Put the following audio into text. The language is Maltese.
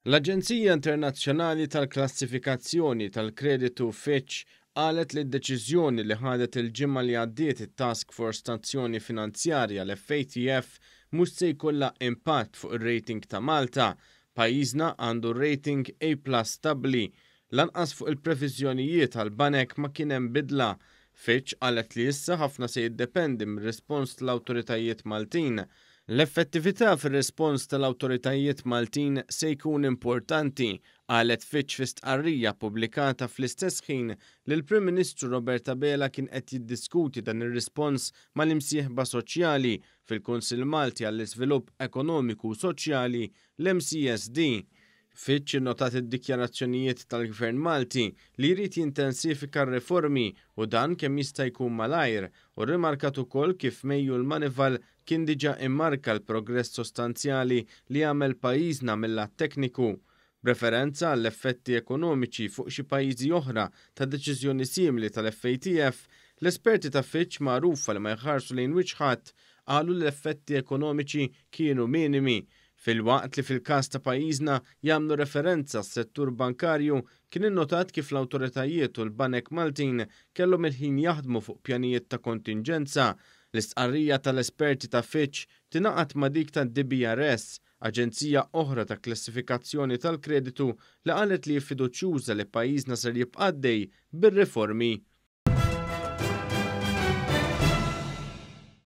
L-aġenzija internazzjonali tal-klassifikazzjoni tal-kreditu Fitch qalet li d-deċiżjoni li ħadet il-ġimgħa li għaddiet it-Task Force ta' Azzjoni Finanzjarja, l-FATF, mhux se jkollha impatt fuq ir-rating ta' Malta. Pajjiżna għandu rating A plus stabbli. Lanqas fuq il-previżjonijiet għall-banek ma kien hemm bidla. Fitch qalet li issa ħafna se jiddependi mir-rispons tal-awtoritajiet Maltin. L-effettività fir-rispons tal-awtoritajiet Maltin se jkun importanti, qalet Fitch fi stqarrija ppubblikata fl-istess ħin li l-Prim Ministru Robert Abela kien qed jiddiskuti dan ir-rispons mal-imsieħba soċjali fil-Kunsill Malti għall-Iżvilupp Ekonomiku u Soċjali, l-MCESD. Fitch innotat id-dikjarazzjonijiet tal-Gvern Malti li jrid jintensifika r-riformi u dan kemm jista' jkun malajr u rrimarkat ukoll kif f'Mejju l-Manival kien diġà immarka l-progress sostanzjali li għamel pajjiżna mil-lat tekniku. B'referenza għall-effetti ekonomiċi fuq xi pajjiżi oħra ta' deċiżjoni simili tal-FATF, l-esperti ta' Fitch magħrufa li ma jħarsu lejn wiċċ ħadd qalu li l-effetti ekonomiċi kienu minimi. Filwaqt li fil-każ ta' pajjiżna jagħmlu referenza għas-settur bankarju, kien innotat kif l-awtoritajiet u l-banek Maltin kellhom il-ħin jaħdmu fuq pjanijiet ta' kontinġenza. L-istqarrija tal-esperti ta' Fitch tingħaqad ma' dik tad-DBRS, aġenzija oħra ta' klassifikazzjoni tal-kreditu li qalet li hi fiduċjuża li pajjiżna ser jibqa' għaddej bir-riformi.